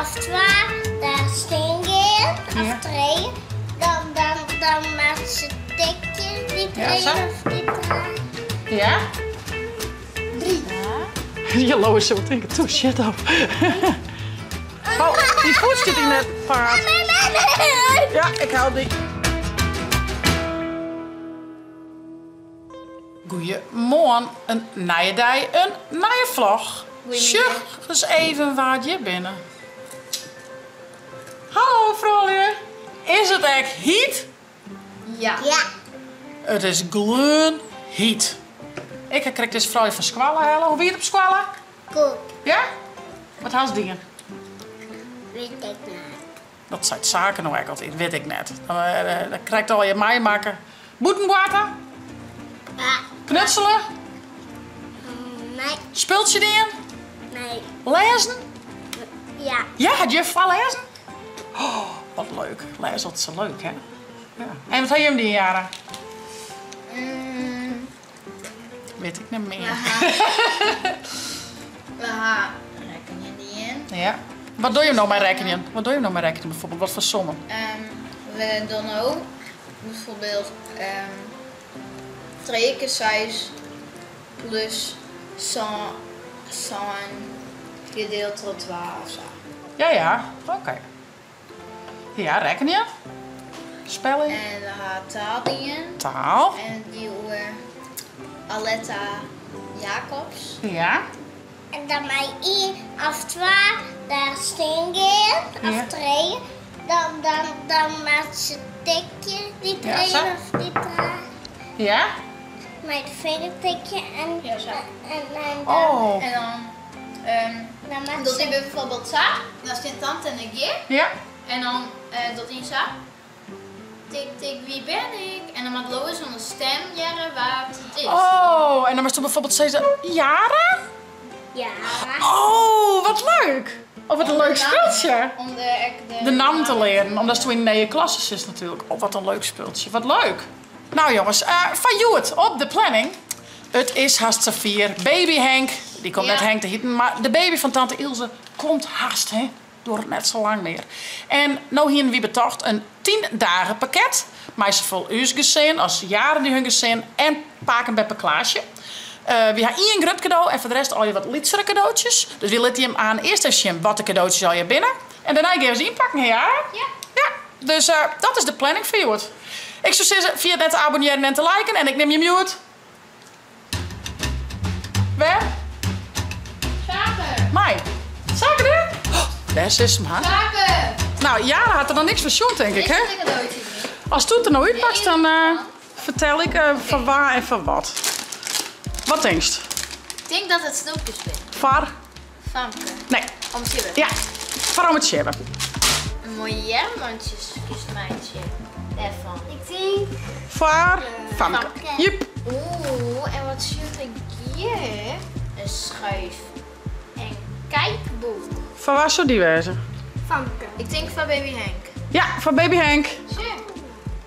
of twa dêr stean gean, of trije, dan, dan, dan moat se tikje, dy trije of dy twa. Ja? Drie. Ja, Lois sil tinke, toe, shit op. Oh, dy foet stiet yn it paad. Ja, ik help dy. Goeiemoarn, in nije dei, in nije vlog. Sjoch ris even wa't hjir binne. Hallo froulju, is it ek hyt? Ja. Ja. It is gleon hyt. Ik ha krekt dizze froulju fan skoalle helle. Hoe wie it op skoalle? Goed. Ja? Wat hast dien? Wit ik net. Dat seit Sake no ek altyd, wit ik net. Dan eh, krijgt al je meimakke. Bûten boarten? Ja. Knutselen? Nee. Spultsje dien? Nee. Lêzen? Ja. Ja, hat juf foarlêzen? Oh, wat leuk. Lêze altyd sa leuk, hè? Ja. En wat ha jim dien, Jara? Mm. Wit ik net mear. We ha rekkenjen dien. Ja. Wat dogge jim no mei rekkenjen? Wat dogge jim no mei rekkenjen bijvoorbeeld? Wat foar sommen? Um, we dogge no bijvoorbeeld um, trije kear seis plus sân gedeeld troch twa of sa. Ja, ja, oké. Ja, rekkenje. Spelling. En we ha taal dien. Taal. En dy oer Aletta Jacobs. Ja. En dan mei ien of twa dêr stean gean, of trije, dan, dan, dan moat se tikje, dy trije of dy twa. Ja. Mei de finger tikje en, ja, sa. en, en dan... Oh. En dan, um, dan docht hy bijvoorbeeld sa, dan stiet tante en ik hjir. Ja. En dan uh, docht hy sa. Tik, tik, wie ben ik? En dan moat Lois oan de stem hearre wa't it is. Oh, en dan moatst do bijvoorbeeld sizze, Jara? Jara. Oh, wat leuk! Oh, wat in leuk spultsje. Om de, ek de, de naam te leren, omdat do yn de nije klasse sitst natuerlik. Oh, wat in leuk spultsje. Wat leuk! Nou jonges, uh, foar hjoed op de planning. It is hast safier. Baby Henk, dy komt net Henk te hiten, mar de baby fan tante Ilse komt hast, hè. Duorret net sa lang mear. En no hiene wy betocht in tien dagen pakket mei sawol ús gesin as Jaren dy hun gesin en pake en beppe Klaasje. Wy ha ien grut kado en foar de rest allegear wat lytsere kadootsjes. Dus wy litte jim aan earst even sjen wat de kadootsjes allegear binne. En dêrnei gean we se ynpakken, hè Jaren? Ja. Ja, dus dat is de planning foar hjoed. Ik soe sizze, ferjit net te abonnearjen en te liken en ik nim jim hjoed. Wêr? Sake. Mei. Sake dêr? Oh, dêr sitst him, ha. Sake! Nou, Jara hat der noch niks fan sjoen, tink ik, hè? Ast it der no útpakst, dan uh, fertel ik uh, fan wa en fan wat. Wat tinkst? Ik tink dat it snoepjes binne. Foar? Famke. Nee. Om Tjibbe. Ja, foar ome Tjibbe. Een mooie earmbandsjes kinst meitsje dêrfan. Ik tink. Foar Famke. Jep. Oeh, en wat sjoch ik hjir? In schuif en kijkboek. Foar wa soe dy wêze? Famke. Ik tink foar baby Henk. Ja, foar baby Henk. Sjoch.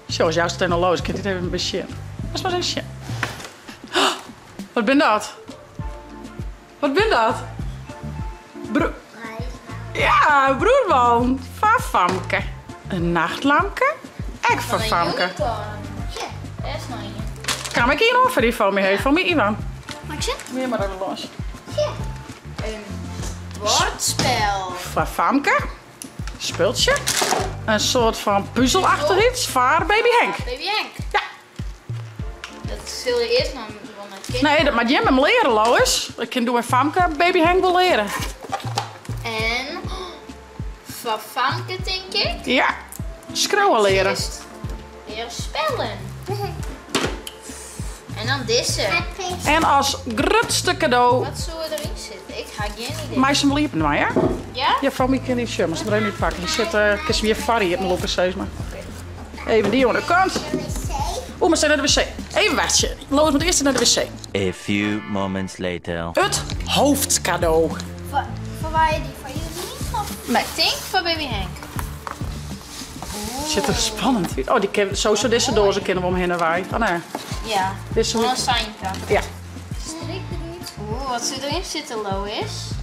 Sjoch, as joust it even los, kin ik dit even besjen. Moatst mar ris even sjen. Wat bin dat? Wat bin dat? Bro ja, broerballen. Foar Famke. In nachtlampke. Ek foar Famke. Ja, dêr is noch ien. Kam ik ien oan foar dy foar my, hey, foar my Iwan. Mag ik sjen? Mear mar even lâns. Ja. In bordspel. Foar Famke. Spultsje. In soart fan puzelachtich iets foar baby Henk. Baby Henk. Ja. Dat sil je earst noch wol net kinne. Nee, dat moat jim him leare, Lois. Dat kin doe en Famke baby Henk wol leare. En foar Famke tink ik. Ja, skriuwen leare. Leare spellen. En dan dizze. En as grutste kado. Wat soe deryn sitte? Ik ha gjin idee. Meist him wol iepen dwaan, ja? Ja? Ja, foar my kin dy sjen, moatst him der even útpakke. Hy sit, uh, kinst him hjir foar iepen lûke, sis mar. Even dy oan de kant. Oeh, moatst even nei de wc. Even wachtsje. Lois moat earst nei de wc. A few moments later. It hoofdkado. Foar wa is dy? Foar Jolien of? Nee. Ik tink foar baby Henk. Sjocht der spannend út. Oh, dy kin, sowieso dizze doaze kinne we omhinne wei. Oh nee. Ja. Dizze Oan Santa. Ja. Strik derút. Oeh, wat soe deryn sitte, Lois?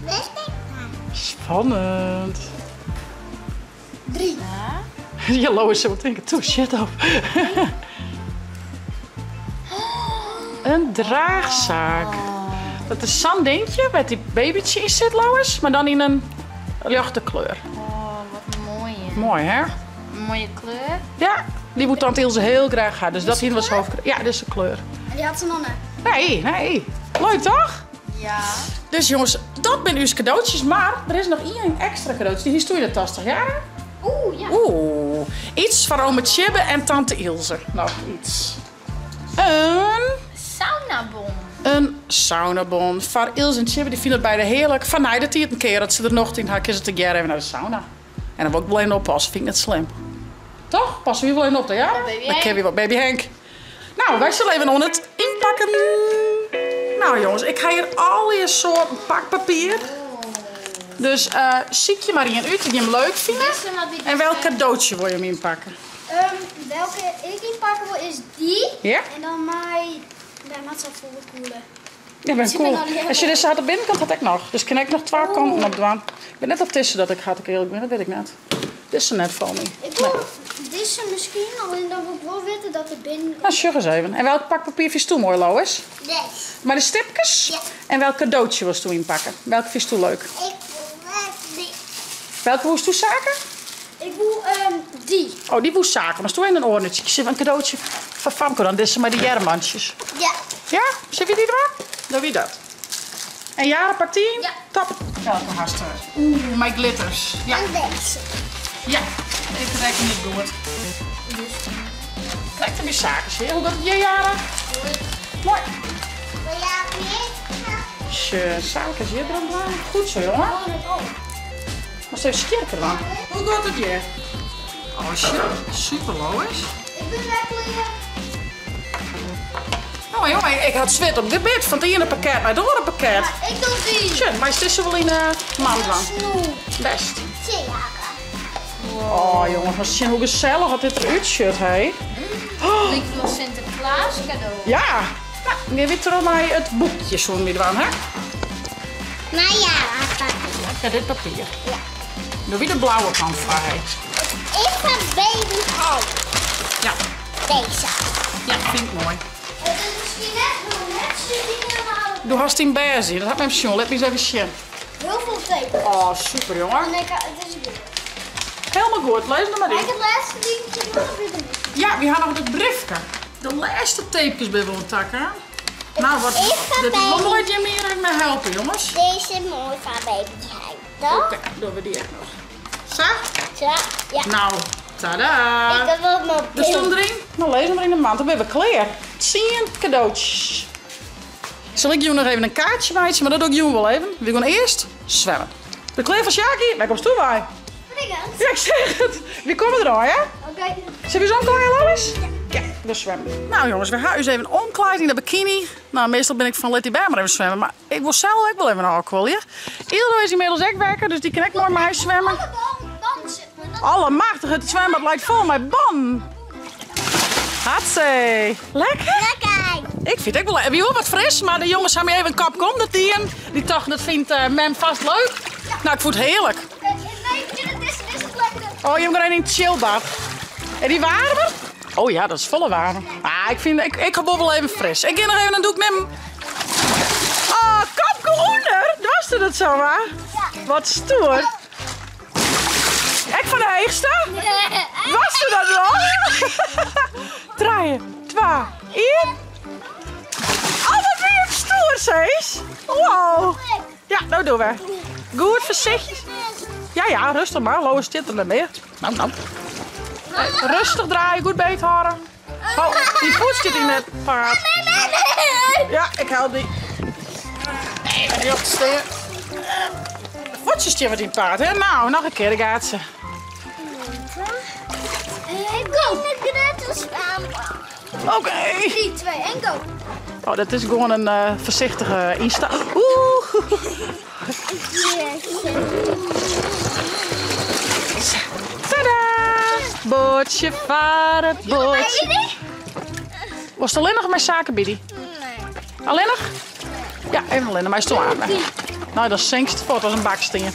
Spannend. Drie. Ja, Lois sil wol tinke, toe, shit op. Een draachsaak. Dat is sa'n dinkje wêr't dy babytsje yn sit, Lois, mar dan yn in ljochte kleur. Oh, wat moai. Moai, hè? Een mooie kleur. Ja, dy woe tante Ilse hiel graach ha, dus dat hiene we as hoofdkre-. Ja, dizze kleur. En dy hat se noch net. Nee, nee. Leuk toch? Ja. Dus jonges, dat binne ús kadootsjes, mar der is noch ien ekstra kadootsje. Dy hiest yn de tas toch, Jara? Oeh, ja. Oeh, iets foar ome Tjibbe en tante Ilse. Noch iets. Een Saunabon. Een saunabon foar Ilse en Tjibbe. Dy fine it beide hearlik. Foar nei de tiid in kear, as se der nocht yn ha, kinne se tegearre even nei de sauna. En dan wol ik wol even oppasse, fyn ik net slim. Toch? Passe wy wol even op, hè, Jara? Baby Dan Henk. kinne wy wol, baby Henk. Nou, wy sille even oan it ynpakken. Nou jonges, ik ha hjir allegear soarten pakpapier. Dus sykje mar ien út dy't jim leuk fine. En welk kadootsje wol jim ynpakke? Welke ik ynpakke wol is dy. Ja? En dan mei, dêr moat se foar koele. Ja, ben cool. En sjoch, dizze hat de binnenkant hat ek noch. Dus kin ek noch twa kanten op dwaan. Ik wit net oft dizze dat ik hat, ik earlik bin, dat wit ik net. Dizze net foar my. Ik wol dizze miskien, allinnich dan wol ik wol witte dat de binnenkant. Nou, sjoch ris even. En welk pakpapier fynst do moai, Lois? Dizze. Mei de stipkes? Ja. En welk kadootsje wolst do ynpakke? Welke fynst do leuk? Ik wol dy. Welke woest do, Sake? Ik woe dy. Oh, dy woe Sake. Moatst do even in oar nútsje. Sille we in kadootsje foar Famke dan? Dizze mei de earmbantsjes. Ja. Ja? Sille we dy dwaan? Dan wie dat. En Jara pakt dy yn? Ja. Top. Welke hast der? Oeh, mei glitters. Ja. En dizze. Ja, ik rekken it goed. Krekt by Sake, zie je. Hoe gaat it hjir, Jara? Goed. Moai. Wil jij meer? Sjoch, Sake is hjir dran dwaan. Goed zo, jongen. Moatst even skjirke dwaan. Hoe gaat it hjir? Oh, sjoch, super, Lois. Ik bin wer klear. Oh, jongen, ik had swit op gebit fan it iene pakket nei it oare pakket. Ja, ik doe die. Sjoch, meist dizze wol yn 'e mand dwaan. Snoep. Best. Tjaka. Oh, jongens, mar sjen hoe gesellich dat dit derút sjocht, hé. Liket wol Sinterklaas cadeau. Ja. Nou, dan gean wy troch mei it boekje, soene wy dwaan, hè? Nou ja, papier. Ja, dit papier. Ja. Doe wy de blauwe kant foar, hé. Ik foar baby Henk. Ja. Deze. Ja, fyn ik moai. Het is miskien net hiel netsjes dien, mar Do hast dyn bêst dien, dat hat mem sjoen. Lit my ris even sjen. Hiel folle tekens. Oh, super jonge. En ik, it is goed. Helemaal goed, lês noch mar Mag yn. ik it lêste dinkje noch of wit ik net? Ja, wy ha noch it briefke. De lêste tapekes binne wol oan takke. Nou, wat, Ik ga dit is wol bij- moai dat jim hjir even mei helpe, jonges. Deze is moai foar baby Henk, toch? Oké, dogge we dy ek noch. Sa? Sa, ja. Nou, tada! Ik heb wel mijn Der stond deryn. No, lês him mar yn de mand, dan binne we klear. Tsien kadootsjes. Sil ik jûn noch even in kaartsje meitsje, mar dat doch ik jûn wol even. We gean earst swimmen. Ben je klear foar Sjaki? Wêr komst do wei? Springend. Ja, ik zeg it. Wy komme der al, hè? Oké. Sille we ús omklaaie, Lois? Ja, we swimmen. Nou jongens, we ha ús even omklaaid yn de bikini. Nou, meastal bin ik fan lit dy bern mar even swimmen, mar ik wol sels ek wol even ôfkuolje. Ildo is ynmiddels ek wekker, dus dy kin ek moai meiswimmen. Alle bannen zitten. Allemachtig, it swimbad leit fol mei bannen. Hatsé. Lekker? Lekker. Ik fyn it ek wol lekker. Wie wol wat fris, mar de jonges ha my even in kopke ûnder dien. Dy tochten, dat fynt mem vast leuk. Nou, ik fûn it hearlik. Nee, dit is het lekker. Oh, jim gean yn it chillbad. En dy waarmer? Oh ja, dat is folle waarmer. Ah, ik fyn, ik, ik ha wol even fris. Ik gean noch even in dûk nimmen. Oh, kopke ûnder? Doarst dat samar? Ja. Wat stoer. Ek fan de heechste? Wast dat noch? Trije, twa, ien. Oh, wat bin je stoer, Cees. Wow. Ja, no dogge we. Goed, foarsichtjes. Ja, ja, rêstich mar. Lois stiet der net mear. Nou, nou. Hey, rêstich draaie, goed beet hâlde. Oh, dy foet stiet yn it paad. Ja, ik help dy. Even rjocht stean. De voetjes stean wat yn it paad, hè? Nou, noch in kear, dêr gaat se. Go! Oké. 3, 2, 1, go! Oh, dat is gewoan in foarsichtige ynstap. Oeh. Tada! Boatsje farre, boatsje. Wolst allinnich mei Sake by dy? Nee. Allinnich? Ja, even allinnich, mei stoel aan. Nou, dan sinkst fuort as in bakstien.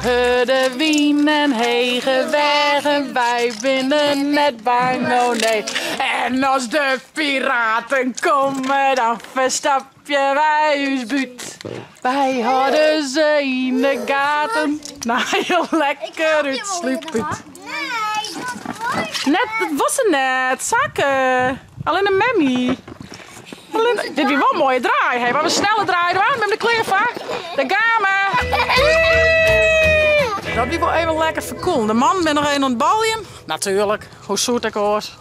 Hurde wyn en hege weagen, wy binne net bang, oh nee. En as de piraten komme, dan ferstapje wy ús bút. Wy hâlde se yn de gaten, nei in lekker útslieppút. Net, dat wol se net, Sakke. Allinne memmie. Allinne, dit wie wol in moaie draai, hè. Wat in snelle draai dwaan, ben der klear foar? Daar gaan we. Dat wie wol even lekker ferkoelen. De mannen binne noch even oan it baljen. Natuerlik, hoe soe it ek oars?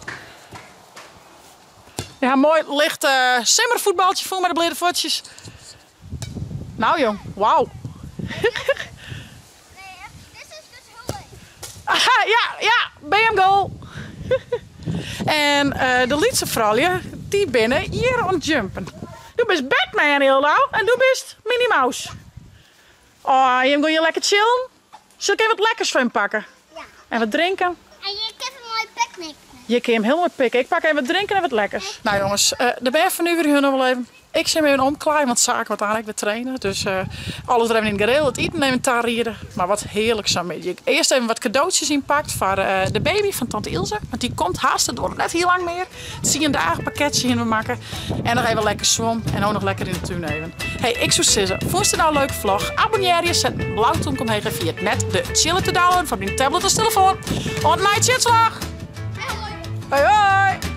Ja, moai licht simmerfuotbaltsje fûn mei de bleate fuotsjes. Nou jong, wauw. Ja, ja, BM goal. En de lytse froulju, dy binne hjir oan it jumpen. Do bist Batman, Ildou, en do bist Minnie Mouse. Oh, jim gean hjir lekker chillen. Sil ik even wat lekkers foar jim pakke? Ja. En wat drinken? En je kunt een mooi picknick. Je kunt hem heel mooi pikken. Ik pak even wat drinken en wat lekkers. Nou jongens, de bern fernuverje hun nog wel even. Ik sil him even omklaaien, want Sake moat aanlik wer trainen. Dus alles der even yn it gareel, it iten even tariede. Mar wat hearlik sa'n middei. Earst even wat kadootsjes ynpakt foar de baby fan tante Ilse. Want dy komt hast, it duorret net hiel lang mear. Tsien dagen pakketsje hiene we makke. En noch even lekker swom en no noch lekker yn de tún even. Hey, ik soe sizze, fûnst it nou in leuke vlog? Abonnearje, set in blau toemke omheech en ferjit net de tsjille te downloaden foar dyn tablet of telefoan. Oant nei tsjinslach! Hoi hoi!